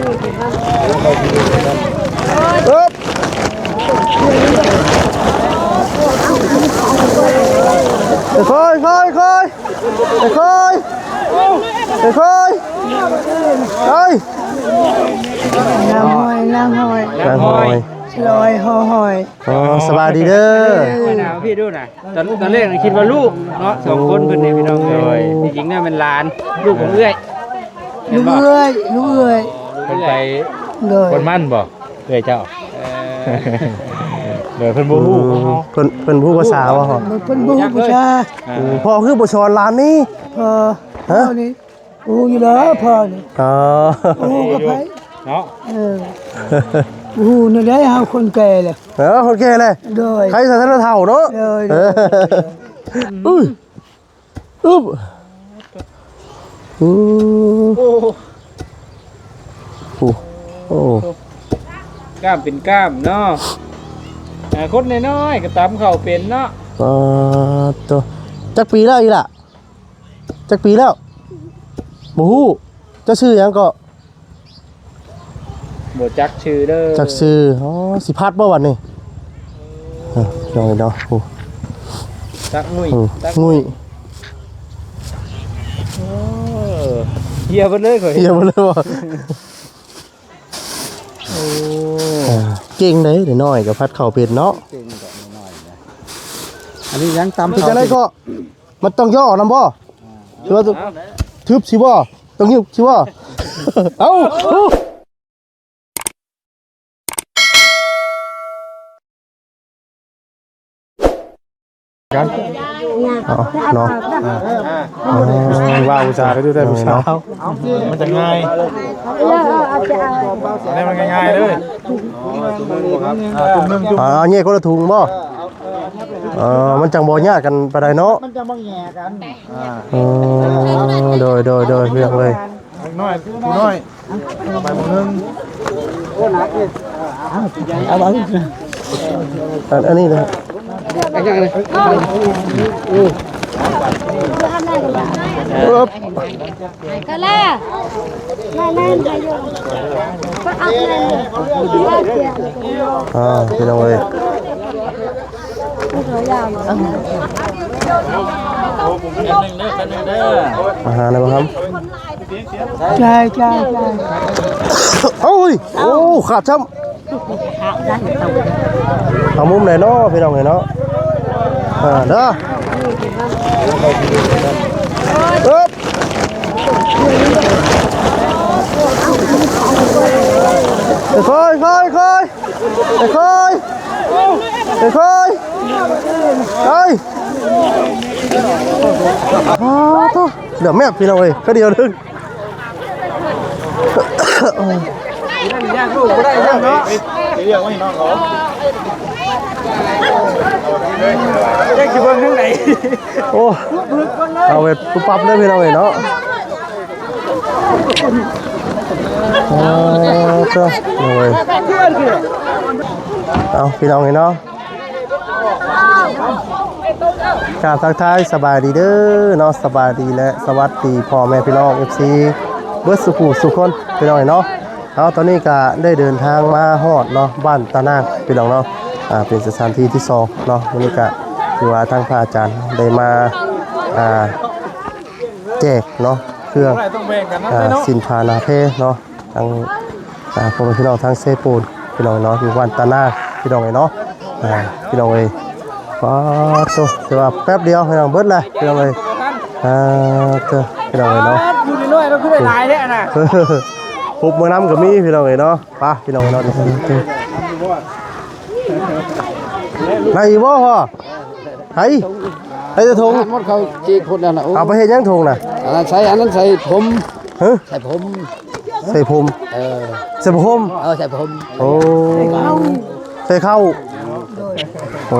ເອີບ ຄ່ອຍໆ ຄ່ອຍໆ ຄ່ອຍໆ ຄ່ອຍໆ ເອີຍ ນາງຫ້ອຍ ນາງຫ້ອຍ ນາງຫ້ອຍ ລອຍຫໍ່ຫ້ອຍ. ອໍ ສະບາຍດີເດີ ເອີຍ ມາຫາພີ່ດູນະ ຕອນ ຕອນແລກນີ້ຄິດວ່າລູກເນາະ ສອງຄົນເພິ່ນນີ້ພີ່ນ້ອງເອີຍ ໂດຍ ທີ່ຈິງແລ້ວແມ່ນຫຼານ ລູກຂອງເອື້ອຍ ລູກເອື້ອຍ ລູກເອື້ອຍ ເພິ່ນໄປ ໂດຍ ຄົນມັນບໍ່ ເອື້ອຍເຈົ້າ ເອີ ໂດຍ ເພິ່ນບໍ່ຮູ້ ອືມ ເພິ່ນ ເພິ່ນບໍ່ຮູ້ພາສາບໍ່ ເພິ່ນ ເພິ່ນບໍ່ຮູ້ພາສາ ອ່າ ອືມ ພໍ່ຄືບໍ່ສອນຫຼານນີ້ ພໍ່ ຮະ ພໍ່ນີ້ ຮູ້ຢູ່ແລ້ວພໍ່ນີ້ ອໍ ຮູ້ກັບໃຜເນາະ ເອີ ຮູ້ແນວໃດ ເຮົາຄົນແກ່ແລ້ວ ເອີ ຄົນແກ່ແລ້ວ ໂດຍ ໃຄສາທາລະເຖົ້າເນາະ ໂດຍ ເອີ ອຶບ ອືມ ໂອ້ ໂອ້ ກ້າມເປັນກ້າມເນາະ ອ່າ ຄົນນ້ອຍໆກໍຕຳເຂົ້າເປັນເນາະ ປາດໂທ້ ຈັກປີແລ້ວອີ່ຫຼ້າ? ຈັກປີແລ້ວ? ບໍ່ຮູ້. ເຈົ້າຊື່ຫຍັງເກາະ? ບໍ່ຈັກຊື່ເດີ. ຈັກຊື່. ອໍ ຊິພັດບໍ່ບັດນີ້? ເອີ ນ້ອຍເນາະ. ໂອ້ ຕັກງຸ້ຍ ອືມ ຕັກງຸ້ຍ. ໂອ້ ເຫຍເບິດເລີຍຂ້ອຍ. ເຫຍເບິດເລີຍບໍ່? ໂອ້ ເອີ ເກັ່ງເດ້ ນ້ອຍໆກໍພັດເຂົ້າເປັນເນາະ. ເກັ່ງກໍນ້ອຍໆນະ. ອັນນີ້ຍັງຕຳ ເປັນຈັ່ງໃດເກາະ? ມັນຕ້ອງຍໍອອກນຳບໍ່? ຫຼືວ່າ ເອົາ ທຶບຊິບໍ່? ຕ້ອງຍຶກຊິບໍ່? ເອົາ ກັນ ເອົາເນາະ. ອ່າ ອ່າ ເອີ ວ່າຜູ້ສາວກໍຢູ່ແຕ່ຜູ້ສາວ ມັນຈະງ່າຍ. ອັນນີ້ມັນງ່າຍໆເລີຍ. ອ່າ ແຍກຄົນລະຖົງບໍ່? ເອີ ມັນຈັ່ງບໍ່ຍາດກັນປານໃດເນາະ. ມັນຈັ່ງບໍ່ແຫຍ່ກັນ. ອ່າ ເອີ ໂດຍ ໂດຍ ໂດຍ ເລື່ອງເລີຍ. ເດັກນ້ອຍ ຜູ້ນ້ອຍ ໄປໝ່ອງໜຶ່ງ. ເອົາ ເອົາ ອັນ ອັນນີ້ນະ. ເອີ ກະລາ ອ່າ ພີ່ນ້ອງເອີຍ. ອາຫານນະບໍ່ຄຳ. ຈ່າຍ ຈ່າຍ ຈ່າຍ. ໂອ້ຍ ໂອ້ ຂາດຊ້ຳ. ເອົາມຸມໃດເນາະ ພີ່ນ້ອງເອີຍເນາະ. ເອີ ເດີ ເອີບ ຄ່ອຍໆ ຄ່ອຍໆ ຄ່ອຍໆ ຄ່ອຍໆ ໄປ. ອໍ ໂທ້ ເຫຼືອແມັບ ພີ່ນ້ອງເອີຍ ກະດຽວໜຶ່ງ. ໂອ້ ເອົາແບບປຸບປັບເລີຍ ພີ່ນ້ອງເອີຍເນາະ. ໂອ້ ເຈົ້າ ໂອ້ຍ ເອົາ ພີ່ນ້ອງເອີຍເນາະ. ກາບທັກທາຍສະບາຍດີເດີເນາະ ສະບາຍດີ ແລະ ສະຫວັດດີພໍ່ແມ່ພີ່ນ້ອງ ເອັຟຊີ ເບິດສູ່ຜູ້ສູ່ຄົນ ພີ່ນ້ອງເນາະ. ເອົາ ຕອນນີ້ກະໄດ້ເດີນທາງມາຮອດເນາະ ບ້ານຕານາງ ພີ່ນ້ອງເນາະ. ອ່າ ເປັນສະຖານທີ່ທີສອງເນາະ. ມື້ນີ້ກະຖືວ່າທາງພະອາຈານໄດ້ມາ ອ່າ ແຈກເນາະ ເຄື່ອງ ອ່າ ສິນຜ້າໜາແພເນາະ ທາງ ອ່າ ພໍ່ແມ່ພີ່ນ້ອງທາງເຊໂປນ ພີ່ນ້ອງເນາະ ຢູ່ບ້ານຕານາງ ພີ່ນ້ອງເອີຍເນາະ. ອ່າ ພີ່ນ້ອງເອີຍ ປາດໂທ້ ແຕ່ວ່າແປັບດຽວ ພີ່ນ້ອງ ເບິດແລ້ວ ພີ່ນ້ອງເອີຍ. ອ່າ ເຈົ້າ ພີ່ນ້ອງເອີຍເນາະ ຢູ່ນ້ອຍໆ ແລ້ວຄືໄດ້ຫຼາຍແທ້ນະ. ຄົບເມືອນຳກໍມີ ພີ່ນ້ອງເອີຍເນາະ. ໄປ ພີ່ນ້ອງເນາະ ໄດ້ຢູ່ບໍ່ພໍ່? ໄດ້ ໄດ້ແຕ່ຖົງ ໝົດເຂົາຈີກພຸ້ນນັ້ນນະ. ໂອ້ ເອົາໄປເຮັດຫຍັງຖົງນະ? ອັນນັ້ນໃສ່ ອັນນັ້ນໃສ່ຜົມ. ຮະ? ໃສ່ຜົມ ໃສ່ຜົມ. ເອີ ໃສ່ຜ້າຫົ່ມ. ເອີ ໃສ່ຜ້າຫົ່ມ. ໂອ້ ໃສ່ເຂົ້າ. ໂອ້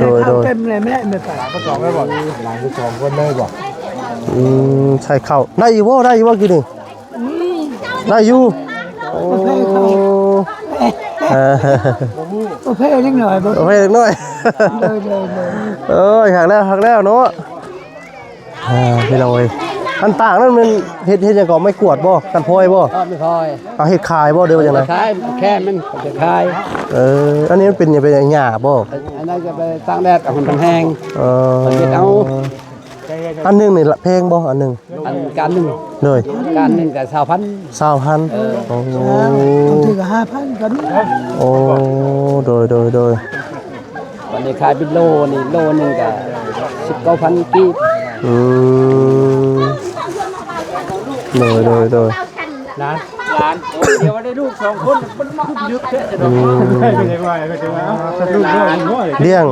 ໂດຍ ໂດຍ ເຕັມເລີຍແມ່ ແມ່ໄປ ຫຼານສອງເລີຍບໍ່? ຫຼານສອງຄົນເລີຍບໍ່? ອືມ ໃສ່ເຂົ້າ ໄດ້ຢູ່ບໍ່? ໄດ້ຢູ່ບໍ່ກີ້ນີ້? ໄດ້ຢູ່. ໂອ້ ບໍ່ແພ້ເຂົາ ເອີ ບໍ່ແພ້ເດັກນ້ອຍບໍ່? ບໍ່ແພ້ເດັກນ້ອຍ. ໂດຍ ໂດຍ ໂດຍ. ເອີຍ ຄັກແລ້ວ ຄັກແລ້ວເນາະ. ອ່າ ພີ່ນ້ອງເອີຍ ອັນຕ່າງນັ້ນແມ່ນເຮັດ ເຮັດຫຍັງກໍ ໄມ້ກວາດບໍ່? ກັນພອຍບໍ່? ເອີ ໄມ້ພອຍ. ເອົາເຮັດຂາຍບໍ່ ຫຼືວ່າຈັ່ງໃດ? ຂາຍ ແຄ່ມັນກໍຈະຂາຍ. ເອີ ອັນນີ້ມັນເປັນຫຍັງ ເປັນຫຍ້າບໍ່? ອັນນັ້ນຈະໄປຕາກແດດ ເອົາໃຫ້ມັນແຫ້ງ. ເອີ ເຮັດເອົາ. ອັນໜຶ່ງນີ້ລະແພງບໍ່? ອັນໜຶ່ງ ອັນການໜຶ່ງ ໂດຍ ການໜຶ່ງກໍຊາວພັນ. ຊາວພັນ. ເອີ ໂອ້ ບາງທີກໍຫ້າພັນກໍມີ. ໂອ້ ໂດຍ ໂດຍ ໂດຍ. ບັດນີ້ຂາຍເປັນໂລນີ້ ໂລໜຶ່ງກໍສິບເກົ້າພັນກີບ. ອືມ ໂດຍ ໂດຍ ໂດຍ. ຫຼານ ຫຼານ ໂອ້ຍ ດຽວໄດ້ລູກສອງຄົນ ມັນຂຶ້ນເຍອະແທ້. ອືມ ຫຼານ ລ້ຽງ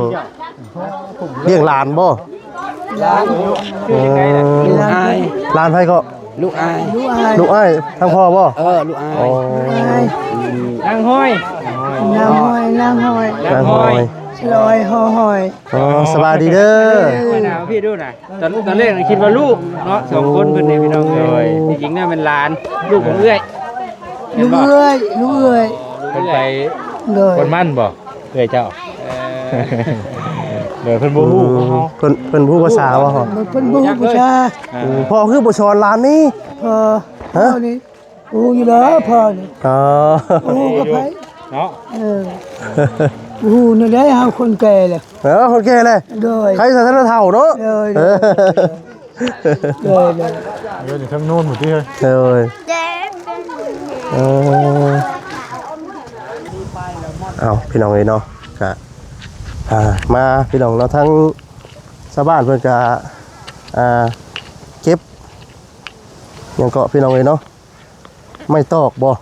ລ້ຽງຫຼານບໍ່? ຫຼານ ເອີ ລູກອ້າຍ. ຫຼານໃຜເກາະ? ລູກອ້າຍ ລູກອ້າຍ ທາງພໍ່ບໍ່? ເອີ ລູກອ້າຍ. ອໍ ລູກອ້າຍ ນາງຫ້ອຍ ນາງຫ້ອຍ ນາງຫ້ອຍ ນາງຫ້ອຍ ລອຍ ຫໍ່ຫ້ອຍ. ອໍ ສະບາຍດີເດີ. ເອີ ມາຫາພີ່ດູນະ. ຕອນ ຕອນແລກຄິດວ່າລູກເນາະ ສອງຄົນເພິ່ນນີ້ພີ່ນ້ອງເອີຍ. ໂດຍ ທີ່ຈິງແລ້ວແມ່ນຫຼານ ລູກຂອງເອື້ອຍ. ເຫັນບໍ່? ລູກເອື້ອຍ ລູກເອື້ອຍ. ເພິ່ນໄປ ໂດຍ ຄົນໝັ້ນບໍ່ ເອື້ອຍເຈົ້າ? ເອີ ໂດຍ ເພິ່ນບໍ່ຮູ້ຂອງເຮົາ. ເພິ່ນ ເພິ່ນບໍ່ຮູ້ພາສາບໍ່? ເພິ່ນບໍ່ຮູ້ພາສາ. ເອີ ພໍ່ຄືບໍ່ສອນຫຼານນີ້? ພໍ່ ຮະ? ພໍ່ນີ້ ຮູ້ຢູ່ແລ້ວພໍ່ນີ້. ອໍ ຮູ້ກັບໃຜເນາະ. ເອີ ຮູ້ແນວໃດ ເຮົາຄົນແກ່ແລ້ວ. ເອີ ຄົນແກ່ແລ້ວ. ໂດຍ ໃຜສາທາລະເຖົ້າເນາະ. ໂດຍ ໂດຍ ໂດຍ ໂດຍ ເອີ ນີ້ທາງໂນ້ນໝົດຕິເຮີ້ຍ. ໂດຍ ເອີ ເອົາ ພີ່ນ້ອງເອີຍເນາະ ກະ ອ່າ ມາ ພີ່ນ້ອງເນາະ ທາງຊາວບ້ານເພິ່ນກະ ອ່າ ເກັບ ຫຍັງເກາະ ພີ່ນ້ອງເອີຍເນາະ ໄມ້ຕອກບໍ່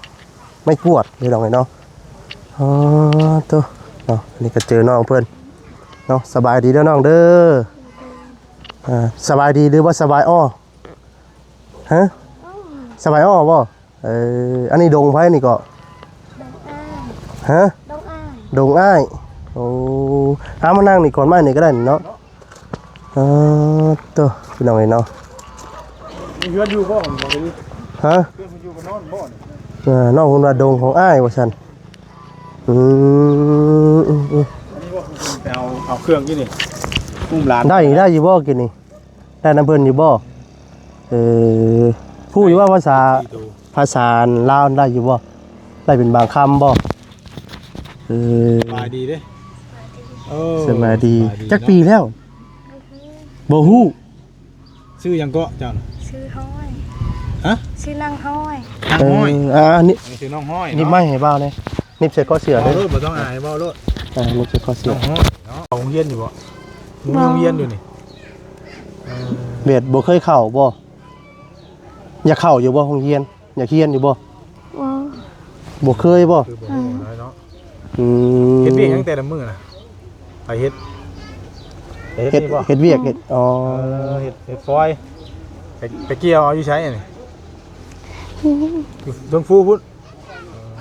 ໄມ້ກວາດ ພີ່ນ້ອງເອີຍເນາະ. ອໍ ໂຕ ເນາະ ອັນນີ້ກໍເຈີນ້ອງເພິ່ນເນາະ. ສະບາຍດີເດີນ້ອງເດີ. ອ່າ ສະບາຍດີ ຫຼືວ່າສະບາຍອໍ? ຮະ ສະບາຍອໍບໍ່? ເອີ ອັນນີ້ດົງໃຜນີ້ເກາະ? ດົງອ້າຍ. ຮະ? ດົງອ້າຍ ດົງອ້າຍ. ໂອ້ ຫາມານັ່ງນີ້ກ່ອນ ມານີ້ກໍໄດ້ນີ້ເນາະ. ເອີ ໂຕ ພີ່ນ້ອງເອີຍເນາະ ມີເຮືອນຢູ່ບໍ່? ຮະ? ເພື່ອນເພິ່ນຢູ່ກໍນອນບໍ່? ເອີ ນ້ອງເພິ່ນວ່າດົງຂອງອ້າຍວ່າຊັ້ນ. ອືມ ອືມ ອືມ ໄປເອົາ ເອົາເຄື່ອງຢູ່ນີ້ ອຸ້ມຫຼານ ໄດ້ ໄດ້ຢູ່ບໍ່ກິນນີ້? ໄດ້ນຳເພິ່ນຢູ່ບໍ່? ເອີ ຮູ້ຢູ່ວ່າພາສາ ພາສາລາວໄດ້ຢູ່ບໍ່? ໄດ້ເປັນບາງຄຳບໍ່? ເອີ ສະບາຍດີເດ້. ເອີ ສະບາຍດີ ສະບາຍດີ. ຈັກປີແລ້ວ? ບໍ່ຮູ້. ຊື່ຫຍັງເກາະເຈົ້ານະ? ຊື່ຮ້ອຍ. ຮະ? ຊື່ນາງຮ້ອຍ. ນາງຮ້ອຍ. ເອີ ອ່າ ນີ້ ຊື່ນ້ອງຮ້ອຍເນາະ. ນີ້ໄມ້ໃຫ້ບ່າວແດ່. ໜິບໃສ່ເກາະເສື້ອເດີ. ເວົ້າໂລດ ບໍ່ຕ້ອງອາຍ ເວົ້າໂລດ. ເອີ ໜິບໃສ່ເກາະເສື້ອ. ນ້ອງຮ້ອຍເນາະ. ເຂົ້າໂຮງຮຽນຢູ່ບໍ່? ມີໂຮງຮຽນຢູ່ນີ້. ເອີ ເວດບໍ່ເຄີຍເຂົ້າບໍ່? ຢາກເຂົ້າຢູ່ບໍ່ໂຮງຮຽນ? ຢາກຮຽນຢູ່ບໍ່? ບໍ່ ບໍ່ເຄີຍບໍ່? ຄືບໍ່ຮູ້ເນາະ. ອືມ ເຮັດວຽກຫຍັງແຕ່ລະມື້ນະ? ໄປເຮັດ ໄປເຮັດ ເຮັດ ນີ້ບໍ່? ເຮັດວຽກ ເຮັດ ອໍ ເອີ ເຮັດ ເຮັດຟອຍ. ໄປ ໄປກ່ຽວເອົາຢູ່ໃສອັນນີ້? ຢູ່ເທິງພູພຸ້ນ.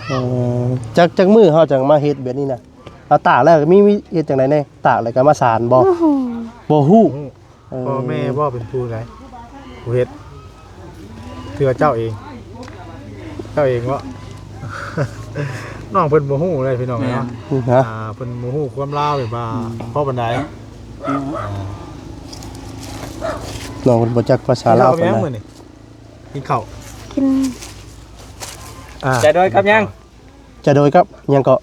ເອີ ຈັກ ຈັກມື້ເຮົາຈັ່ງມາເຮັດແບບນີ້ນະ? ເອົາຕາກແລ້ວມີ ມີເຮັດຈັ່ງໃດແດ່? ຕາກແລ້ວກໍມາສານບໍ່? ບໍ່ຮູ້ ບໍ່ຮູ້. ເອີ ພໍ່ແມ່ບໍ່ເປັນຜູ້ໃດ ຜູ້ເຮັດ? ຖືວ່າເຈົ້າເອງ ເຈົ້າເອງບໍ່? ນ້ອງເພິ່ນບໍ່ຮູ້ເລີຍພີ່ນ້ອງເອີຍເນາະ. ຮະ? ອ່າ ເພິ່ນບໍ່ຮູ້ຄວາມລາວແບບວ່າ ອືມ ພໍປານໃດ. ອືມ ອ່າ ນ້ອງເພິ່ນບໍ່ຈັກພາສາລາວປານໃດ. ກິນເຂົ້າກັບຫຍັງມື້ນີ້? ກິນເຂົ້າ ກິນ ອ່າ ຈະໂດຍກັບຫຍັງ? ຈະໂດຍກັບຫຍັງເກາະ?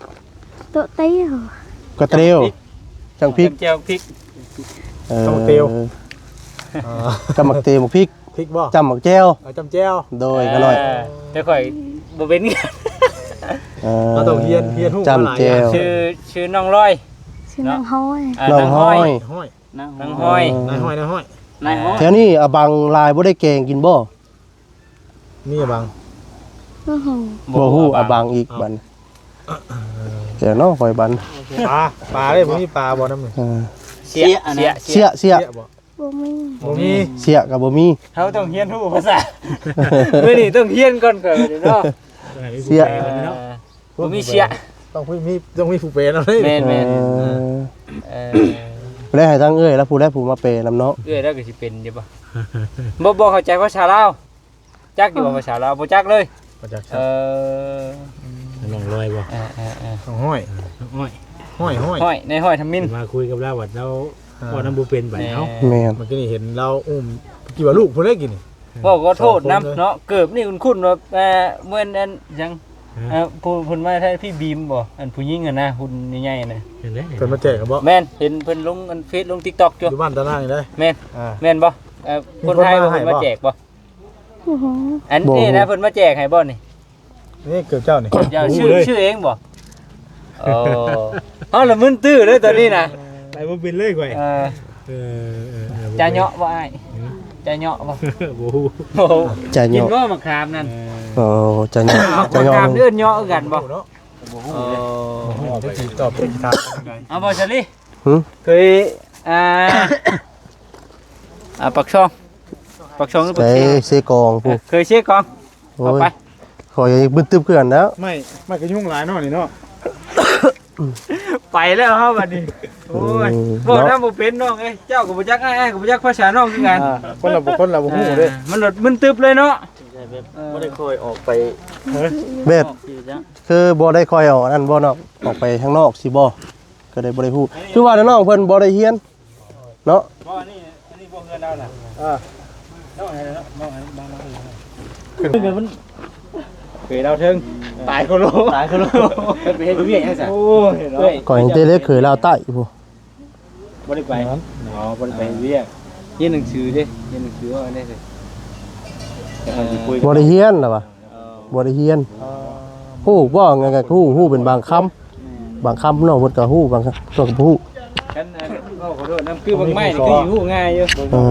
ໂຕະເຕວ ກະເຕວ ຈ້ຳພິກ ຈ້ຳພິກ ເອີ ຕຳບັກເຕວ ອໍ ກະໝາກເຕວ ໝາກພິກ ພິກບໍ່? ຈ້ຳໝາກແຈ່ວ ເອີ ຈ້ຳແຈ່ວ ໂດຍ ເອີ ຂະນ້ອຍ ແຕ່ຂ້ອຍບໍ່ເປັນ ເອີ ເຮົາຕ້ອງຮຽນ ຮຽນຮູ້ ຈ້ຳແຈ່ວ ຫຼາຍຢ່າງ. ຊື່ ຊື່ນ້ອງລອຍ ຊື່ນາງ ເນາະ ຮ້ອຍ ເອີ ນາງຮ້ອຍ ນາງຮ້ອຍ ນາງຮ້ອຍ ເອີ ນາຍຮ້ອຍ ນາຍຮ້ອຍ ນາຍຮ້ອຍ ແຖວນີ້ອະບັງຫຼາຍບໍ່ ໄດ້ແກງກິນບໍ່? ມີອະບັງ ບໍ່ຮູ້ ບໍ່ຮູ້ ອະບັງອີກ ເອົ້າ ບັດ ເອີ ດຽວເນາະ ຂ້ອຍບັດ ປາ ປາເດ້ ບໍ່ມີປາບໍ່ນຳນີ້? ເອີ ເສຍ ເສຍ ເສຍ ເສຍ ເສຍບໍ່? ບໍ່ມີ ບໍ່ມີ ເສຍກໍບໍ່ມີ. ເຮົາຕ້ອງຮຽນຮູ້ພາສາ ມື້ນີ້ຕ້ອງຮຽນກ່ອນ ຂ້ອຍເນາະ ເສຍ ເອີ ບໍ່ມີເສຍ ຕ້ອງມີ ຕ້ອງມີຜູ້ແປນຳເດ້. ແມ່ນໆ ເອີ ເອີ ໄດ້ໃຫ້ທາງເອື້ອຍລະຜູ້ໃດຜູ້ມາແປນຳເນາະ. ເອື້ອຍລະກໍຊິເປັນຢູ່ບໍ່? ບໍ່ ບໍ່ເຂົ້າໃຈພາສາລາວ. ຈັກຢູ່ບໍ່ພາສາລາວ? ບໍ່ຈັກເລີຍ ບໍ່ຈັກ. ເອີ ນ້ອງລອຍບໍ່? ເອີໆໆ ນ້ອງຮ້ອຍ ນ້ອງອ້ອຍ ຮ້ອຍ ຮ້ອຍ ນາຍຮ້ອຍທຳມິນ ມາຄຸຍກັບລາວ ບັດລາວເວົ້ານຳບໍ່ເປັນ ບັດເຮົາ ແມ່ນ ເມື່ອກີ້ນີ້ເຫັນລາວອຸ້ມ ຄິດວ່າລູກເພິ່ນເດ້ ກີ້ນີ້ ເວົ້າຂໍໂທດນຳເນາະ ເກີບນີ້ຄຸ້ນໆວ່າ ເອີ ແມ່ນອັນຫຍັງ ຮະ? ເອີ ຜູ້ເພິ່ນມາແທນພີ່ບີມບໍ່? ອັນຜູ້ຍິງຫັ້ນນະ ຫຸ່ນໃຫຍ່ໆນະ ເຫັນເດ້ ເພິ່ນມາແຈກບໍ? ແມ່ນ ເຫັນເພິ່ນລົງອັນເຟສ ລົງຕິກຕັອກຢູ່ ຢູ່ບ້ານຕານາງນີ້ເດ້. ແມ່ນ ອ່າ ແມ່ນບໍ່? ເອີ ຄົນໄທບໍ່ ເພິ່ນມາແຈກບໍ່? ບໍ່ຮູ້ ອັນນີ້ນະ ບໍ່ຮູ້ ເພິ່ນມາແຈກໃຫ້ບໍ່ນີ້? ນີ້ເກີບເຈົ້ານີ້ ເກີບເຈົ້າ ຊື່ ຊື່ເອງບໍ່? ໂອ້ ເຮົາລະມຶນຕື້ເລີຍຕອນນີ້ນະ ໄປບໍ່ເປັນເລີຍຂ້ອຍ. ເອີ ເອີ ເອີ ເອີ ຈະເຍາະບໍ່ອ້າຍ? ຫືມ ຈະເຍາະບໍ່? ບໍ່ຮູ້ ບໍ່ຮູ້ ຈະເຍາະ ກິນບໍ່ໝາກຂາມນັ້ນ? ເອີ ໂອ້ ຈະເຍາະ ຈະເຍາະ ໝາກຂາມເອີ້ນເຍາະຄືກັນບໍ່? ບໍ່ຮູ້ເນາະ ບໍ່ຮູ້ເລີຍ ບໍ່ຮູ້ ບໍ່ຮູ້ ບໍ່ຮູ້ ຊິຕອບ ຊິຖາມ ເອົາບໍ່ຊາລີ? ຫືມ ເຄີຍ ອ່າ ອ່າ ປາກຊ່ອງ ປາກຊ່ອງຫຼືປາກເຊ? ເຊກອງ ເອີ ຜູ້ ເຄີຍເຊກອງ ໂອ້ຍ ເຂົ້າໄປ ຂ້ອຍຍັງມຶນຕຶບຄືກັນແລ້ວ ໄມ້ ໄມ້ກະຍຸງຫຼາຍເນາະນີ້ເນາະ ໄປແລ້ວເຮົາບັດນີ້ ໂອ້ຍ ເອີ ເວົ້ານຳບໍ່ເປັນນ້ອງເອີຍ ເຈົ້າກໍບໍ່ຈັກ ອ້າຍກໍບໍ່ຈັກພາສານ້ອງຄືກັນ ອ່າ ຄົນລະ ຄົນລະບໍ່ຮູ້ເດ້ ອ່າ ມັນລະມຶນຕຶບເລີຍເນາະ ເອີ ບໍ່ໄດ້ຄ່ອຍອອກໄປ ແບບ ຄືບໍ່ໄດ້ຄ່ອຍອອກອັນນັ້ນບໍ່ເນາະ ອອກໄປທາງນອກຊິບໍ່ ກໍໄດ້ບໍ່ໄດ້ຮູ້ ຄືວ່ານ້ອງເພິ່ນບໍ່ໄດ້ຮຽນ ເນາະ ບໍ່ ອັນນີ້ ອັນນີ້ບໍ່ເຮືອນລາວນະ ເອີ ນ້ອງໃຫ້ເນາະ ນ້ອງໃຫ້ ມາ ມາ ຂຶ້ນ ຂຶ້ນ ເຄີຍລາວເທິງ ຕາຍໂຄໂລ ຕາຍໂຄໂລ ໄປເຮັດວຽກຫຍັງຊະ? ໂອ້ຍເນາະ ຂ້ອຍຍັງເຕເລັກເຄີຍລາວໃຕ້ພຸ້ນ ບໍ່ໄດ້ໄປ ອໍ ບໍ່ໄດ້ໄປເຮັດວຽກ ຮຽນໜັງສືເດ້ ຮຽນໜັງສືວ່າແນວໃດ ບໍ່ໄດ້ຮຽນລະວ່າ ບໍ່ໄດ້ຮຽນ ຮູ້ບໍ່ ກໍຮູ້ ຮູ້ເປັນບາງຄຳ ບາງຄຳນ້ອງເພິ່ນກໍຮູ້ ບາງຄຳກໍບໍ່ຮູ້ ຄັນອັນເວົ້າຂໍໂທດນຳ ຄືບັກໄມ້ນີ້ຄືຊິຮູ້ງ່າຍຢູ່ ເອີ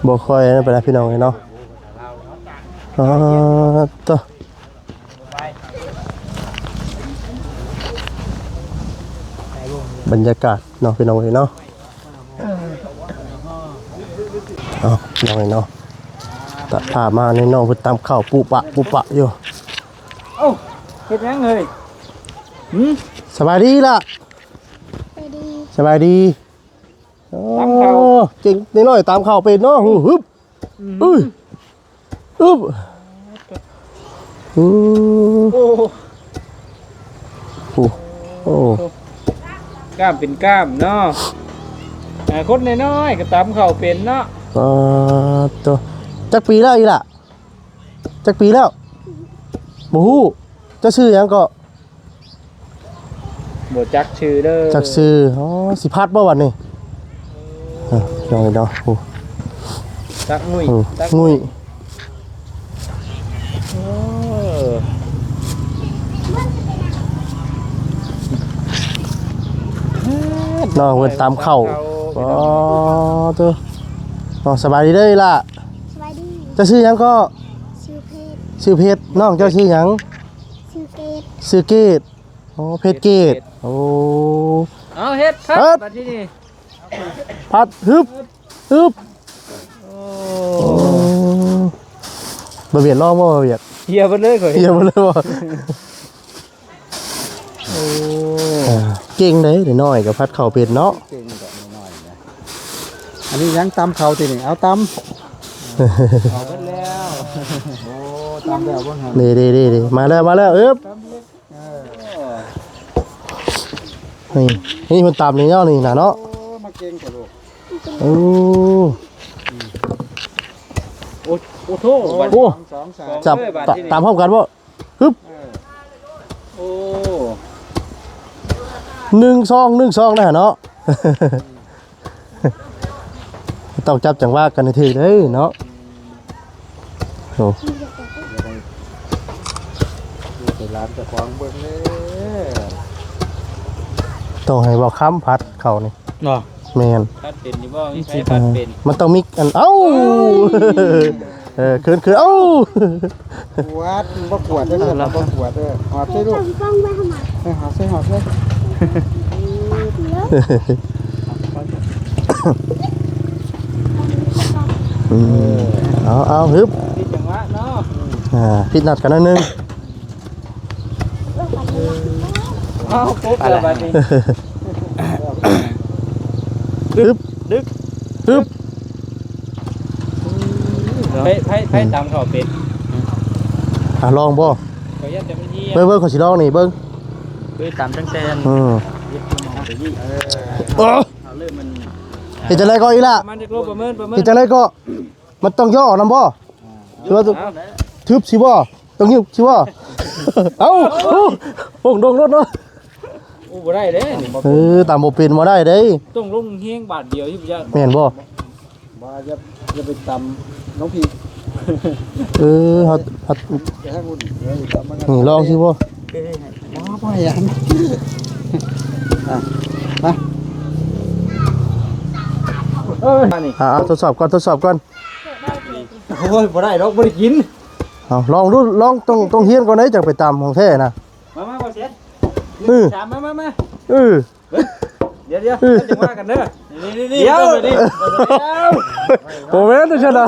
ບໍ່ຄ່ອຍນັ້ນປານໃດພີ່ນ້ອງເອີຍເນາະ ອາ ໂຕ ບັນຍາກາດເນາະ ພີ່ນ້ອງເອີຍເນາະ. ເອົາ ນ້ອງເອີຍເນາະ ຕະພາມາໃນນ້ອງເພິ່ນຕຳເຂົ້າປຸປະປຸປະຢູ່ ເອົ້າ ເຮັດຫຍັງເຮີ້ຍ? ຫືມ ສະບາຍດີລະ ສະບາຍດີ ສະບາຍດີ ໂອ້ ຕຳເຂົ້າ ເກັ່ງນ້ອຍໆ ຕຳເຂົ້າເປັນເນາະ ຫຶບ ອືມ ອຶບ ອືມ ໂອ້ ໂອ້ ໂອ້ ກ້າມເປັນກ້າມເນາະ ອ່າ ຄົນນ້ອຍໆກໍຕຳເຂົ້າເປັນເນາະ ປາດໂທ້ ຈັກປີແລ້ວອີ່ຫຼ້າ? ຈັກປີແລ້ວ? ບໍ່ຮູ້ ເຈົ້າຊື່ຫຍັງເກາະ? ບໍ່ຈັກຊື່ເດີ ຈັກຊື່ ອໍ ຊິພັດບໍ່ບັດນີ້? ເອີ ນ້ອງເນາະ ໂອ້ ຕັກງຸ້ຍ ໂອ້ ຕັກງຸ້ຍ ງຸ້ຍ ເອີ ນ້ອງເພິ່ນຕຳເຂົ້າ ຕຳເຂົ້າ ອໍ ເດີ ອໍ ສະບາຍດີເດີອີ່ຫຼ້າ ສະບາຍດີ ເຈົ້າຊື່ຫຍັງເກາະ? ຊື່ເພັດ ຊື່ເພັດ ນ້ອງເຈົ້າຊື່ຫຍັງ? ຊື່ເກດ ຊື່ເກດ ອໍ ເພັດເກດ ເພັດເກດ ໂອ້ ເອົາເຮັດ ເຮັດ ພັດ ບັດທີນີ້ ພັດ ຮຶບ ຮຶບ ໂອ້ ໂອ້ ບໍ່ວຽດລອງບໍ່ ບໍ່ວຽດ ເຫຍເບິດເລີຍຂ້ອຍ ເຫຍເບິດເລີຍບໍ່ ໂອ້ ເອີ ເກັ່ງເດ້ ນ້ອຍໆກໍພັດເຂົ້າເປັນເນາະ ເກັ່ງແຕ່ນ້ອຍໆນະ ອັນນີ້ຍັງຕຳເຂົ້າຕິນີ້ ເອົາຕຳ ເຂົ້າເບິດແລ້ວ ໂອ້ ຕຳແລ້ວເບິ່ງຫັ້ນ ເດ້ໆໆໆ ມາແລ້ວ ມາແລ້ວ ອຶບ ເອີ ນີ້ ນີ້ເພິ່ນຕຳນີ້ເນາະ ນີ້ນະເນາະ ໂອ້ ມາເກັ່ງແທ້ລູກ ໂອ້ ໂອ້ ໂອ້ໂທ້ ໂອ້ ສອງ ສອງ ສາມ ຈັບ ເອີ ບາດທີນີ້ ຕຳພ້ອມກັນບໍ່? ຮຶບ ເອີ ໂອ້ ໜຶ່ງ ສອງ ໜຶ່ງ ສອງ ໄດ້ເນາະ ຕ້ອງຈັບຈັງຫວະກັນໃຫ້ຖືກເດີເນາະ ໂອ້ ໃຫ້ຫຼານເຈົ້າຂອງເບິ່ງເດີ ຕ້ອງໃຫ້ບໍ່ຄຳຜັດເຂົ້ານີ້ ເນາະ ແມ່ນ ພັດເປັນຢູ່ບໍ່? ມີໃຜພັດເປັນ? ມັນຕ້ອງມີອັນ ເອົ້າ ເອີ ຄືນໆ ເອົ້າ ກວດ ບໍ່ກວດເດີ ບໍ່ກວດເດີ ຫອບໃສ່ລູກ ເອີ ຫອບໃສ່ ຫອບໃສ່ ອືມ ເອົາ ເອົາ ຮຶບ ຜິດຈັງຫວະເນາະ ອ່າ ຜິດນັດກັນໜ້ອຍໜຶ່ງ ເອົາ ປຸບແລ້ວບັດນີ້ ຮຶບ ດຶກ ຮຶບ ໃຜ ໃຜ ໃຜຕຳເຂົ້າເປັນ? ອ່າ ລອງບໍ່? ຂ້ອຍຢ້ານແຕ່ມັນຮຽນ ເບິ່ງ ເບິ່ງ ຂ້ອຍຊິລອງນີ້ ເບິ່ງ ເຄີຍຕຳຕັ້ງແຕ່ ອືມ ເຮັດເປັນໝໍໄປນີ້ ເອີ ເອີ ເອົາເລີຍມັນ ເຮັດຈັ່ງໃດກໍອີ່ຫຼ້າ? ປະມານຈັກໂລ? ປະເມີນ ປະເມີນ ເຮັດຈັ່ງໃດກໍ? ມັນຕ້ອງຍໍອອກນຳບໍ່? ຫຼືວ່າຕ້ອງ ເອົາແຫຼະ ທຶບຊິບໍ່? ຕ້ອງຍຶກຊິບໍ່? ເອົ້າ ໂອ້ ໂອ້ ໂດງລົດເນາະ. ໂອ້ ບໍ່ໄດ້ເດ້ນີ້ ເອີ ຕຳບໍ່ເປັນບໍ່ໄດ້ເດ້. ຕ້ອງລົງແຮງບາດດຽວຢູ່ ແມ່ນບໍ່? ບໍ່ ຢ່າ ຢ່າໄປຕຳນ້ອງພີ. ເອີ ເຮົາ ເຮົາ ແຕ່ທາງພຸ້ນ ເອີ ຕຳມັນ ນີ້ລອງຊິບໍ່? ເອີ ບໍ່ ບໍ່ໃຫ້ອັນ ອ່ະ ມາ ເອີ ນີ້ ອ່າ ທົດສອບກ່ອນ ທົດສອບກ່ອນ. ໂອ້ຍ ບໍ່ໄດ້ດອກ ບໍ່ໄດ້ກິນ. ເອົາ ລອງດູ ລອງ ຕ້ອງ ຕ້ອງຮຽນກ່ອນເດ້ ຈັ່ງໄປຕຳຂອງແທ້ນະ. ມາ ມາ ບໍ່ເສຍ ເອີ ສາມ ມາ ມາ ມາ ເອີ ດຽວ ດຽວ ເອີ ຈັ່ງວ່າກັນເດີ. ນີ້ ນີ້ ດຽວ ນີ້ ບໍ່ແມ່ນຈັ່ງຊັ້ນນະ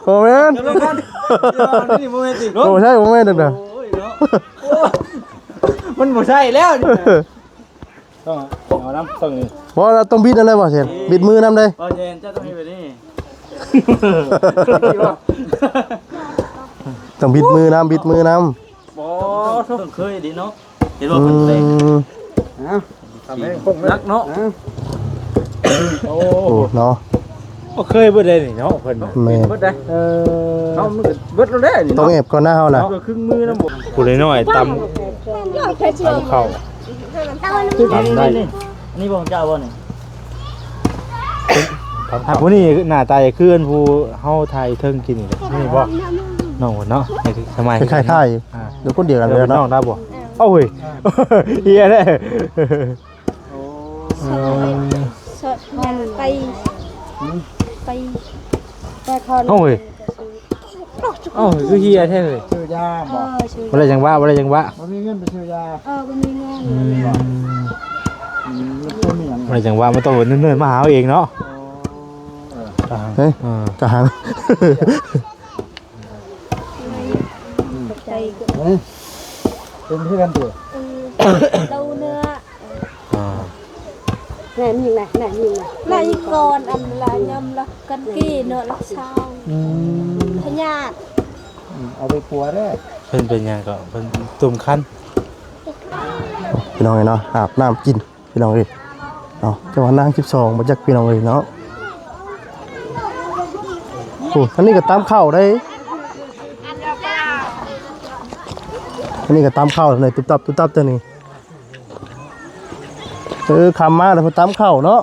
ບໍ່ແມ່ນ ດຽວ ດຽວ ນີ້ບໍ່ແມ່ນຕິ ບໍ່ໃຊ່ ບໍ່ແມ່ນນັ້ນນະ. ໂອ້ຍເນາະ ມັນບໍ່ໃຊ່ແລ້ວນີ້ນະ. ຕ້ອງເອົານຳ ຕ້ອງນີ້ ບໍ່ ລະຕ້ອງບິດນັ້ນແຫຼະ ບໍ່ເຫັນ ບິດມືນຳເດ້. ບໍ່ເຫັນ ເຈົ້າຕ້ອງເຮັດແບບນີ້ ຕ້ອງບິດມືນຳ ບິດມືນຳ. ບໍ່ ຕ້ອງເຄີຍດີເນາະ ເຫັນວ່າເພິ່ນແປງ ອືມ ເອົາ ທຳໃຫ້ຄົງເລີຍ ໜັກເນາະ ເອົາ ໂອ້ ໂອ້ ເນາະ ບໍ່ເຄີຍເບິດເດ້ນີ້ເນາະ ເພິ່ນ ແມ່ນ ເບິດໄດ້ ເອີ ເຮົາມັນກໍເບິດແລ້ວເດ້ນີ້ເນາະ ຕ້ອງແອບກ່ອນນະເຮົານະ ເຮົາກໍຄຶງມືນຳ ຜູ້ນ້ອຍໆ ຕຳ ຕຳເຂົ້າ ຕຳໄດ້ ນີ້ ນີ້ ນີ້ ນີ້ ນີ້ບໍ່ຂອງເຈົ້າບໍ່ນີ້? ຫາກຜູ້ນີ້ໜ້າຕາຄືອັນຜູ້ເຮົາຖ່າຍເທິງກິນນີ້ແຫຼະ ນີ້ບໍ່? ນ້ອງເນາະ ໃນສະໄໝຄ້າຍໆ ອ່າ ຢູ່ຄົນດຽວກັນເລີຍເນາະ ນ້ອງລາວບໍ່? ເອົາເຮີ້ຍ ເຮີ້ຍແທ້. ໂອ້ ເອີ ສອດ ສອດ ໄປ ໄປ ໄປຄອນ ເອົາເຮີ້ຍ ເອົ້າ ຄືເຫ່ຍແທ້ເຮີ້ຍ ຊື້ຢາບໍ່? ເອີ ຊື້ ບໍ່ໄດ້ຈັງຫວະ ບໍ່ໄດ້ຈັງຫວະ ບໍ່ມີເງິນໄປຊື້ຢາ ເອີ ບໍ່ມີເງິນ ອືມ ອືມ ບໍ່ໄດ້ຈັງຫວະ ມັນຕ້ອງເນີນໆ ມາຫາເຮົາເອງເນາະ ໂອ້ ເອີ ກະຫັງ ເອີ ກະຫັງ ຂອບໃຈ ເອີ ເປັນເພື່ອນຕິ ເອີ ເຕົ້າເນື້ອ ອ່າ ແມ່ນຍິງນະ ແມ່ນຍິງນະ ແມ່ນຍິງກ່ອນ ອັນລະຍອມລະກັນກີ້ເນາະ ລັກຊາວ ອືມ ພະຍາດ ອືມ ເອົາໄປປົວເດີ ເພິ່ນເປັນຫຍັງກໍເພິ່ນຕຸ່ມຄັນ ພີ່ນ້ອງເອີຍເນາະ ອາບນ້ຳກິນ ພີ່ນ້ອງເອີຍເນາະ ແຕ່ວ່ານາງສິບສອງບໍ່ຈັກ ພີ່ນ້ອງເອີຍເນາະ ໂອ້ ອັນນີ້ກໍຕຳເຂົ້າໄດ໋ ອັນນີ້ກໍຕຳເຂົ້າເລີຍ ຕຸບຕັບ ຕຸບຕັບ ຕົວນີ້. ເອີ ຄ່ຳມາແລ້ວເພິ່ນຕຳເຂົ້າເນາະ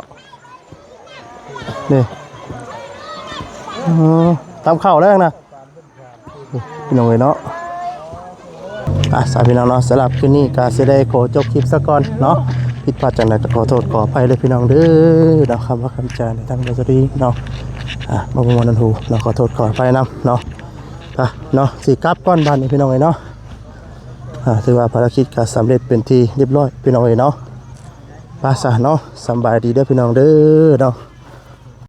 ນີ້ ເອີ ຕຳເຂົ້າແລ້ວນະ ພີ່ນ້ອງເອີຍເນາະ ອ່ະ ສາພີ່ນ້ອງເນາະ ສຳລັບຄືນນີ້ກໍຊິໄດ້ຂໍຈົບຄລິບຊະກ່ອນເນາະ ຜິດພາດຈັ່ງໃດກໍຂໍໂທດຂໍອະໄພເດີພີ່ນ້ອງເດີເນາະ ຄຳວ່າຄຳຈາໃນທາງບໍ່ສະດີເນາະ ອ່ະ ບໍ່ມ່ວນຫູເນາະ ຂໍໂທດຂໍອະໄພນຳເນາະ ໄປເນາະ ຊິກັບກ່ອນບາດນີ້ພີ່ນ້ອງເອີຍເນາະ ອ່າ ຖືວ່າພາລະກິດກໍສຳເລັດເປັນທີ່ຮຽບຮ້ອຍ ພີ່ນ້ອງເອີຍເນາະ ໄປຊະເນາະ ສຳບາຍດີເດີພີ່ນ້ອງເດີເນາະ.